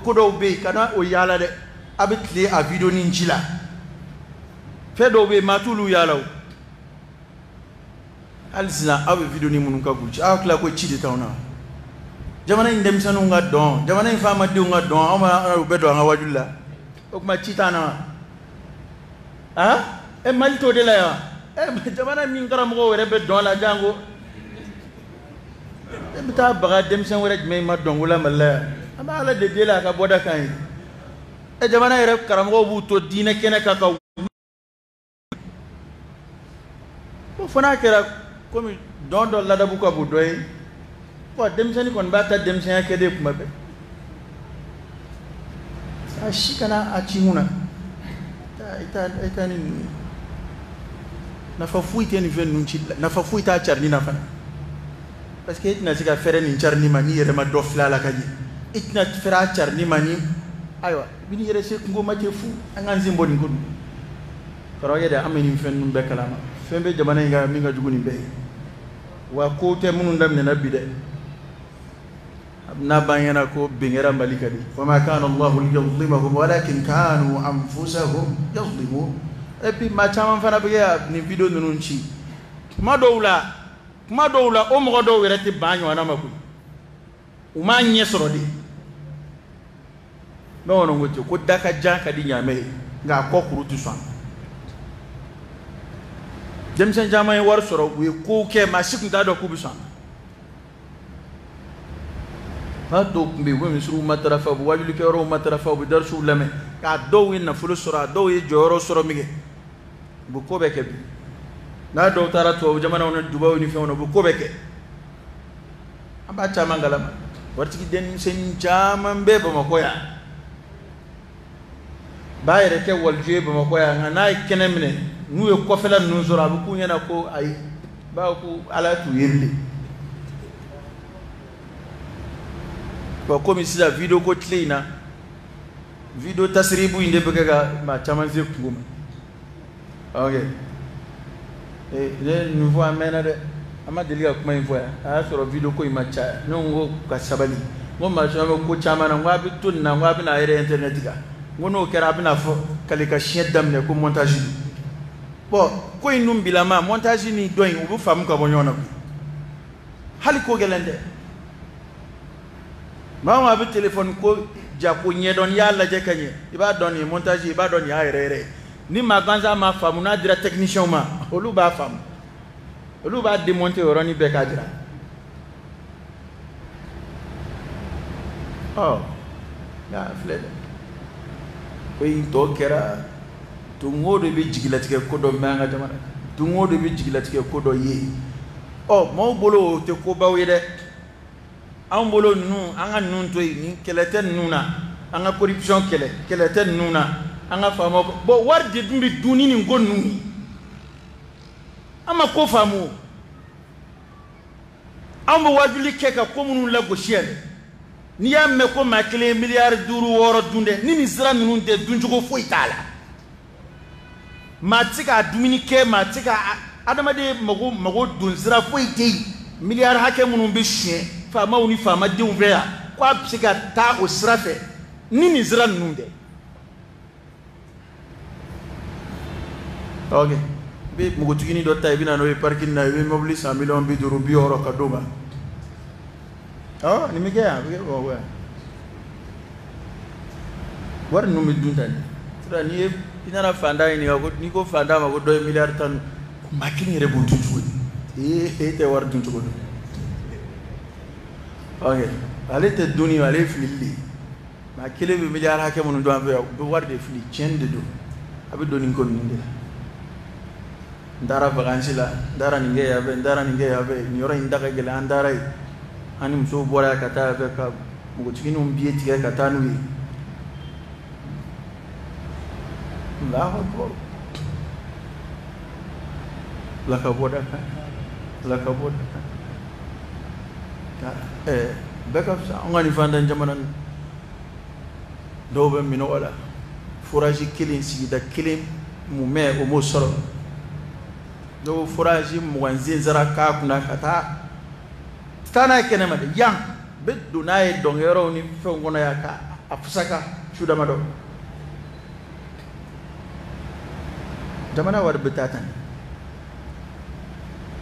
Ko dɔw bɛ yen, kana o yaala dɛ. A bɛ tile a vidéo ni ci la. Fɛn dɔw bɛ yen, maa t'olu yaala o. Hali sisan aw bɛ vidéo ni minnu kan k'u ci, aw tila ko ci de t'anw na. Jamana in denmisɛnninw ka dɔn, jamana in faamadenw ka dɔn, anw b'a u bɛɛ don an ka wajuli la. O tuma ci t'an na wa? Han? E Mali t'o de la yan wa? E jamana min karamɔgɔw yɛrɛ bɛ dɔn la janko. E bɛ taa baga denmisɛn wɛrɛ jumɛn ma dɔnko la Mali la yan? An bɛ Ala de deli a ka bɔda kan ye. E jamana yɛrɛ karamɔgɔw b'u to diinɛ kɛnɛ kan ka ko fo n'a kɛra komi dɔn dɔ ladabu ka bon dɔ ye. Bon, denmisɛnnin kɔni b'a ta denmisɛnya kɛ de kuma bɛɛ. A si kana a ci mun na. I ta ni ninnu ye. Nafa foyi tɛ nin fɛn ninnu ci la, nafa foyi t'a carinni na fana. Parce que e tɛna se ka fɛrɛ nin carinni ma n'i yɛrɛ ma dɔ filɛ a la ka ɲɛ. E tɛna fɛrɛ a carinni ma ni ayiwa i bɛ n'i yɛrɛ se kungo ma cɛ fu. An k'an sen bɔ nin ko ninnu. Karamɔgɔkɛ de an bɛ nin fɛn ninnu bɛɛ kalama. Fɛn bɛ jamana in kan min ka jugu nin bɛɛ ye. Wa ko tɛ minnu daminɛna bi dɛ. N'a b'an ɲɛna ko bin kɛra Mali kan de. Wa ma kana Allahu liyadhlimahum walakin kanu anfusahum yadhlimun. Et puis maa caman fana bɛ kɛ nin vidéo ninnu ci. Kuma dɔw la o mɔgɔ dɔw yɛrɛ tɛ ban ɲɔgɔnna ma koyi. U m'a ɲɛ sɔrɔ de. Bamananw ko ten ko da ka jan ka di ɲaamɛ ye, nka a kɔ kuru tɛ sɔn. Denmisɛn caman ye wari sɔrɔ, u ye kow kɛ, maa si tun t'a dɔn k'u bɛ sɔn a ma. Maa dɔw tun bɛ yen, u bɛ misiriw matarafa, u bɛ wajulikɛyɔrɔw matarafa, u bɛ darisiw lamɛn, k'a dɔw ye nafolo sɔrɔ, a dɔw ye jɔyɔrɔ sɔrɔ min kɛ, u bɛ ko bɛɛ kɛ bi. N'a dɔw taara tubabu jamanaw ni Dubayiw ni fɛnw na, u bɛ ko bɛɛ kɛ. An b'a caman kalama. Waritigi denmisɛnnin caman bɛ Bamakɔ yan. B'a yɛrɛ kɛ waliju ye Bamakɔ yan, nka n'a ye kɛnɛ minɛ, n'u ye kɔfɛla ninnu sɔrɔ, a bɛ k'u ɲɛna ko ayi, b'a fɔ ko Ala t'u ye bilen. Bon, komi sisan vidéo ko tile in na, vidéo tasiribu in de bɛ kɛ ka maa caman se kungo ma. Ok. Ne nin fɔ a mɛnna dɛ. An ma deli ka kuma in fɔ yan. A y'a sɔrɔ vidéo ko in ma caya. Ne ko ka sabali. N ko maa caman bɛ ko caman na, n ko a bɛ to nin na, n ko a bɛna a yɛrɛ internet kan. N ko n'o kɛra a bɛna fɔ kale ka siɲɛ daminɛ ko montage don. Bon, ko in dun bilama montage ni dɔ in u bɛ faamu ka bɔ ɲɔgɔn na koyi. Hali ko gɛlɛn tɛ. Maa o maa bɛ téléphone ko ja ko ɲɛdɔn, n'i y'a lajɛ ka ɲɛ, i b'a dɔn nin ye montage ye, i b'a dɔn nin y'a yɛrɛ yɛrɛ ye. Ni maa gansan m'a faamu, n'a dira technicien ma, olu b'a faamu. Olu b'a démonter o yɔrɔnin bɛɛ k'a jira. Ɔ, nka filɛ dɛ. Ko in tɔ kɛra don o don i bɛ jigilatigɛ ko dɔ mɛn an ka jamana kan. Don o don i bɛ jigilatigɛ ko dɔ ye. Ɔ, maaw bolo o tɛ kobaw ye dɛ. Anw bolo ninnu, an ka ninnu to yen, nin kɛlɛ tɛ ninnu na, an ka corruption kɛlɛ, kɛlɛ tɛ ninnu na, an ka faamaw bon, wari de dun bɛ dun ni nin ko ninnu ye. An ma ko faamu o. Anw bɛ wajuli kɛ ka ko minnu lagosi yɛrɛ. N'i y'a mɛn ko maa kelen ye miliyari duuru wɔɔrɔ dun dɛ, ni nin sira ninnu tɛ, duncogo foyi t'a la. Maa tɛ se k'a dumuni kɛ, maa tɛ se ka adamaden mago don sira foyi tɛ yen. Miliyari hakɛ minnu bɛ suɲɛ faamaw ni faamadenw fɛ yan, ko a bɛ se ka taa o sira fɛ ni nin sira ninnu tɛ. Ok, i bɛ npogotiginin dɔ ta, i bɛ na n'o ye parking na, i bɛ mobili san miliyɔn 50 60 ka d'o ma. Ɔ, nin bɛ kɛ yan, a bɛ kɛ Bamakɔ yan. Wari ninnu bɛ dun tan de. Sira n'i ye i nana fantan ɲininka ko n'i ko fantan ma ko dɔ ye miliyari tan dun, maa kelen yɛrɛ b'o dun cogo di? Ee, e tɛ wari dun cogo dɔn. Ok, ale tɛ dunni ye, ale ye filili de ye. Maa kelen bɛ miliyari hakɛ minnu dun an fɛ yan, u bɛ wari de fili, tiɲɛni de don. A bɛ don nin ko ninnu de la. N taara vacances la, n taara nin kɛ yan fɛ, n taara nin kɛ yan fɛ, nin yɔrɔ in da ka gɛlɛn, an taara yen. An ni musow bɔra yan ka taa yan fɛ ka npogotigininw biye tigɛ ka taa n'u ye. Allahu akbar. Ala ka bɔda kan. Ala ka bɔda kan. Bɛɛ ka fisa an ka nin fantan jamana ninnu. Dɔw bɛ minɔgɔ la. Forage kelen, sigida kelen mumɛ o m'o sɔrɔ. Dɔw forage 20 sen sara k'a kunna ka taa n'a ye kɛnɛma dɛ, yan bɛ don n'a ye dɔnkɛyɔrɔw ni fɛnw kɔnɔ yan ka a fusaka su damadɔ. Jamana wari bɛ taa tan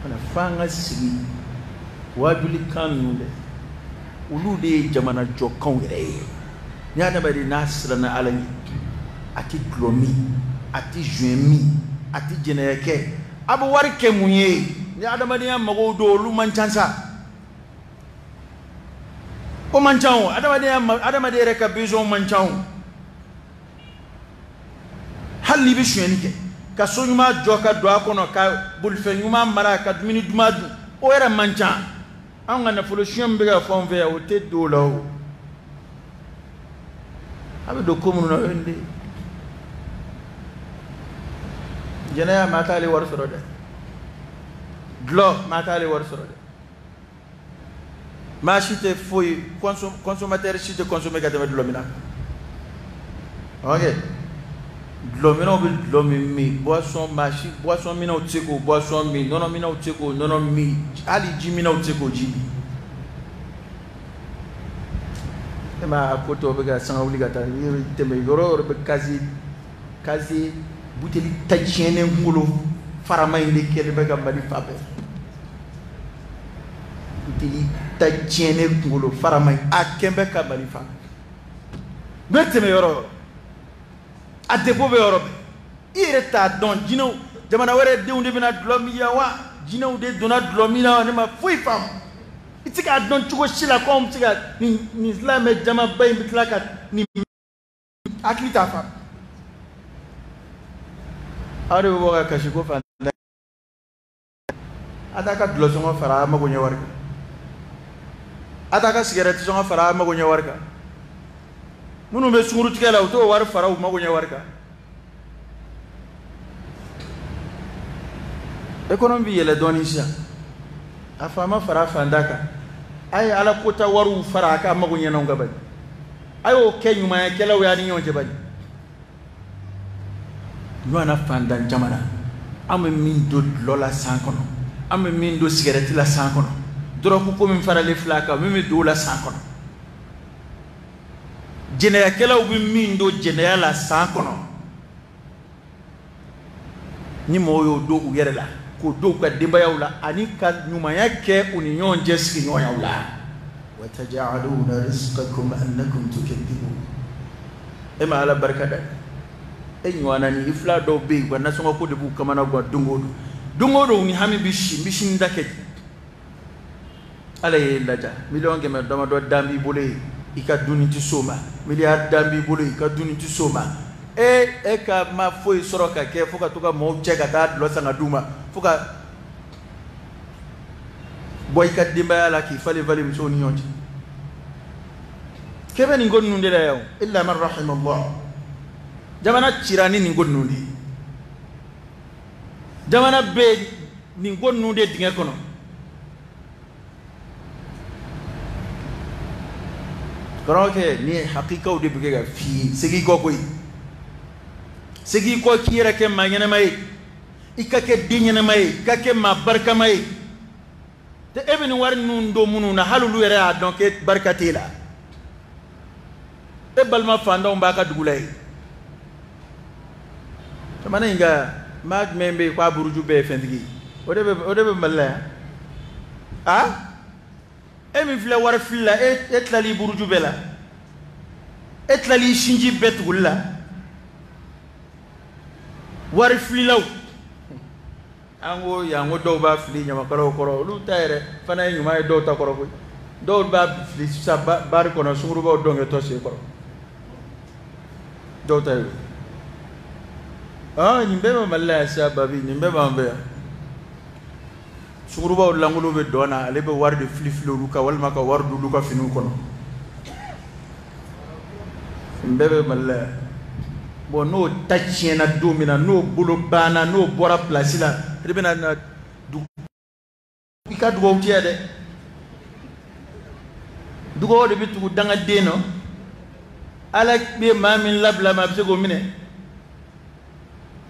kana f'an ka sigi waajulikan ninnu dɛ, olu de ye jamana jɔkanw yɛrɛ ye. Ni adamaden n'a siranna Ala ɲɛ, a tɛ dulɔ min, a tɛ joint min, a tɛ jɛnɛya kɛ, a bɛ wari kɛ mun ye? Ni adamadenya magow don, olu man ca sa, o man ca o. Adamadenya adamaden yɛrɛ ka besoin man ca o. Hali n'i bɛ sonyɛni kɛ, ka so ɲuman jɔ ka don a kɔnɔ, ka bolifɛn ɲuman mara, ka dumuni duman dun, o yɛrɛ man ca. Anw ka nafolo suɲɛ min bɛ ka fɔ anw fɛ yan, o tɛ don o la o. A bɛ don ko minnu na, o ye nin de ye. Jɛnɛya, maa t'ale wari sɔrɔ dɛ. Dulɔ, maa t'ale wari sɔrɔ dɛ. Maa si tɛ foyi consommateur si tɛ consommer ka tɛmɛ dulɔ minna kan. Ok, dulɔ minnaw bɛ dulɔ min min, boisson, maa si boisson minnaw tɛ se k'o boisson min, nɔnɔ minnaw tɛ se k'o nɔnɔ min, hali ji minnaw tɛ se k'o ji min. E ma a ko tɔ bɛ ka sanga wuli ka taa, i bɛ tɛmɛ yɔrɔ o yɔrɔ bɛ casier casier buteli ta tiɲɛnen kunkolo farama in de kɛlen bɛ ka Mali fa bɛɛ. Buteli ta tiɲɛnen kunkolo farama in, a kɛn bɛ ka Mali fa. N bɛ tɛmɛ yɔrɔ o yɔrɔ, a dépôt bɛ yɔrɔ bɛɛ. I yɛrɛ t'a dɔn, jinɛw jamana wɛrɛ denw de bɛna dulɔ min yan wa, jinɛw de donna dulɔ min na wa, ne ma foyi faamu. I tɛ se k'a dɔn cogo si la ko anw bɛ se ka nin silamɛ jamaba in bɛ tila ka nin hakili t'a faamu. Aw de bɛ bɔ ka kasi ko fantan, a t'a ka dulɔ sɔngɔ fara a mago ɲɛ wari kan, a t'a ka sigɛrɛti sɔngɔ fara a mago ɲɛ wari kan. Minnu bɛ sunguru tigɛ la, u t'o wari fara u mago ɲɛ wari kan. Économie bɛ yɛlɛ dɔɔnin sisan, a faama fara fantan kan. A ye ala kota wariw fara a ka mago ɲɛnaw kan bani, a y'o kɛ ɲumanyakɛlaw y'a ni ɲɔgɔn cɛ bani. Ɲɔgɔn fantan jamana, an bɛ min don dulɔ la san kɔnɔ, an bɛ min don sigɛrɛti la san kɔnɔ, dɔrɔgu ko min faralen filɛ a kan, min bɛ don o la san kɔnɔ, jɛnɛyakɛlaw bɛ min don jɛnɛya la san kɔnɔ, ni mɔgɔw y'o don u yɛrɛ la, k'o don u ka denbayaw la, ani ka ɲumanya kɛ u ni ɲɔgɔn cɛ sigiɲɔgɔnyaw la. Watajaluna rizqakum annakum tukadhibun. E ma Ala barika da e ɲɔgɔnna ni i fila dɔw bɛ yen, u ka nasɔngɔ ko de b'u kamana gan don o don, don o don u ni hami bɛ si, n bɛ sini da kɛ. Ala y'e laja, 100 000 000 damadɔ dan b'i bolo yen, i ka dunni tɛ s'o ma, miliyari dan b'i bolo yen, i ka dunni tɛ s'o ma. E ka ma foyi sɔrɔ ka kɛ fo ka to ka mɔgɔw cɛ ka taa dulɔ san ka d'u ma, fo ka bɔ i ka denbaya la k'i falen falen musow ni ɲɔgɔn cɛ. K'e bɛ nin ko ninnu de la yan o, illa man rahimallah. Jamana cira ni nin ko ninnu de ye, jamana bɛ nin ko ninnu de dingɛ kɔnɔ. Karamɔgɔkɛ, ni ye hakikaw de bɛ kɛ ka f'i ye, segin i kɔ koyi, segin i kɔ k'i yɛrɛ kɛ maa ɲɛnama ye, i ka kɛ den ɲɛnama ye, i ka kɛ maa barikama ye. Te e bɛ nin wari ninnu don minnu na, hali olu yɛrɛ y'a dɔn k'e barika t'e la. E balima fantanw b'a ka dugu la yen. Jamana in ka maa jumɛn bɛ yen k'a buruju bɛɛ ye fɛntigi ye? O de bɛ Mali la yan. A e min filɛ wari fili la, e tilali buruju bɛɛ la, e tilali sinji bɛɛ tuguli la, wari fililaw. An ko yan ko dɔw b'a fili ɲamakalaw kɔrɔ, olu ta yɛrɛ fana ye ɲuman ye dɔw ta kɔrɔ koyi. Dɔw b'a fili sisan bari kɔnɔ, sungurubaw dɔnkɛtɔ sen kɔrɔ, dɔw ta ye. Ah, nin bɛɛ bɛ Mali la yan sisan babi, nin bɛɛ b'an fɛ yan. Sungurubaw lankolon bɛ dɔn na, ale bɛ wari de fili fili olu kan, walima ka wari don olu ka finiw kɔnɔ. Nin bɛɛ bɛ Mali la yan. Bon, n'o ta tiɲɛna don min na, n'o bolo banna, n'o bɔra place la, e bɛna na dugu i ka dugawu tɛ dɛ. Dugawu de bɛ tugu dangaden nɔ. Ala bɛ maa min labila ma, a bɛ se k'o minɛ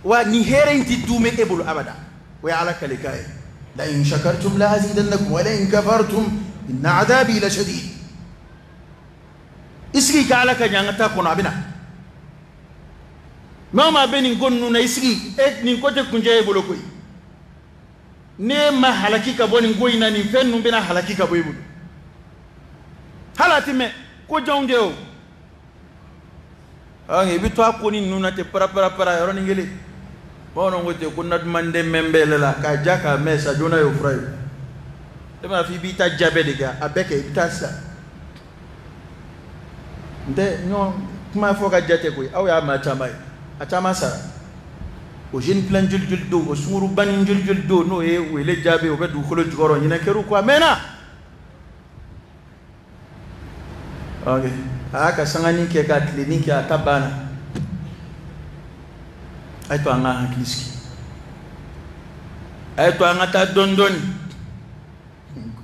wa. Nin hɛrɛ in tɛ duumɛ e bolo abada, o ye Ala kalekan ye. La in shakartum la azidannakum wa la in kafartum inna adabi la shadid. I sigi ka Ala ka ɲangata kɔnɔ, a bɛ na. Maa o maa bɛ nin ko ninnu na, i sigi, e nin ko tɛ kuncɛ e bolo koyi. N'e ma halaki ka bɔ nin ko in na, nin fɛn ninnu bɛna halaki ka bɔ e bolo. Hali a ti mɛn, ko janw tɛ o. I bɛ to a ko ni ninnu na ten para para para yɔrɔnin kelen. Bamananw ko ten ko naduman den mɛn bɛɛ la k'a ja k'a mɛn sa joona y'o fura ye. E b'a fɔ i b'i ta ja bɛɛ de kɛ, a bɛɛ kɛ, i bɛ taa sisan. N tɛ ɲɔgɔn kuma fɔ ka ja tɛ koyi, aw y'a maa caman ye, a caman sara. O jeune plan joli joli don, o sungurubanin joli joli don, n'o ye wele jaabi, o bɛ dugukolo jukɔrɔ, ɲinɛ kɛr'u kɔ a mɛnna. Ok, a y'a ka sanganin kɛ ka tilenni kɛ, a ta banna. A ye to an ka hakili sigi, a ye to an ka taa dɔɔni dɔɔni,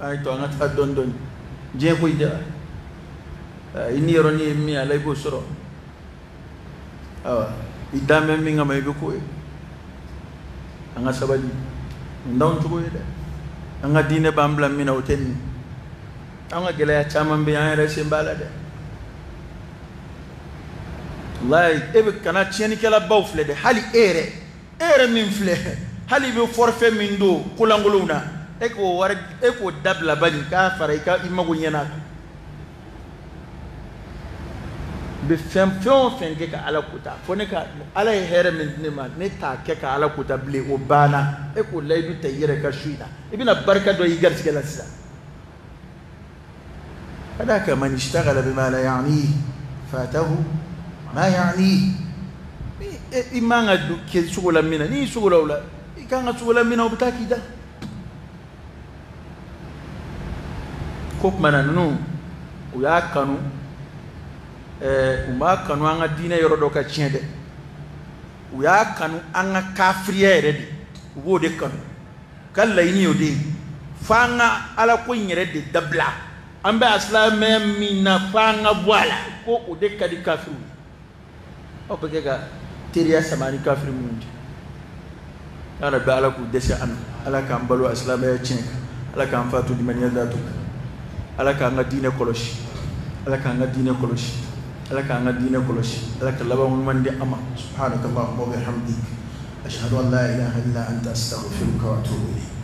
a ye to an ka taa dɔɔni dɔɔni. Diɲɛ ko in tɛ, i ni yɔrɔnin ye min ye, ala i b'o sɔrɔ. Awa, i dan bɛ min kama, i bɛ k'o ye. An ka sabali, nin t'anw cogo ye dɛ. An ka diinɛ b'an bila min na, o tɛ nin ye. An ka gɛlɛya caman bɛ yen, an yɛrɛ sen b'a la dɛ. Walayi, e bɛ kana tiɲɛnikɛlabaw filɛ dɛ, hali e yɛrɛ, e yɛrɛ min filɛ, hali i bɛ forfait min don kolankolonw na, e k'o wari, e k'o dabila bani, k'a fara i ka i mago ɲɛna kan. I bɛ fɛn fɛn o fɛn kɛ ka Ala kota, fo ne ka Ala ye hɛrɛ min di ne ma, ne t'a kɛ ka Ala kota bilen, o banna. E k'o layidu ta i yɛrɛ ka su in na, i bɛna barika dɔ y'i garisɛgɛ la sisan. Ka d'a kan, man ishtaghala bima la ya'nihi fatahu ma ya'nihi. I man ka kɛ sogo la min na, n'i sogo la o la, i kan ka sogo la min na, o bɛ taa k'i da. Ko tuma na ninnu u y'a kanu, u m'a kanu an ka diinɛ yɔrɔ dɔ ka tiɲɛ dɛ, u y'a kanu an ka kafiriya yɛrɛ de, u b'o de kanu. Ka laɲini y'o de ye, f'an ka Ala ko in yɛrɛ de dabila, an bɛ a silamɛya min na, f'an ka bɔ a la, ko o de ka di kafiriw ye. Aw bɛ kɛ ka teriya sama ni kafiri minnu cɛ. Ya Rabbi, Ala k'u dɛsɛ an na, Ala k'an balo a silamɛya tiɲɛ kan, Ala k'an fatu limaniya datu kan, Ala k'an ka diinɛ kɔlɔsi, Ala k'an ka diinɛ kɔlɔsi, Ala k'an ka diinɛ kɔlɔsi, Ala ka laban ɲuman di an ma. Subhanakallahumma wa bihamdik, ashhadu an la ilaha illa anta, astaghfiruka wa atubu ilayk.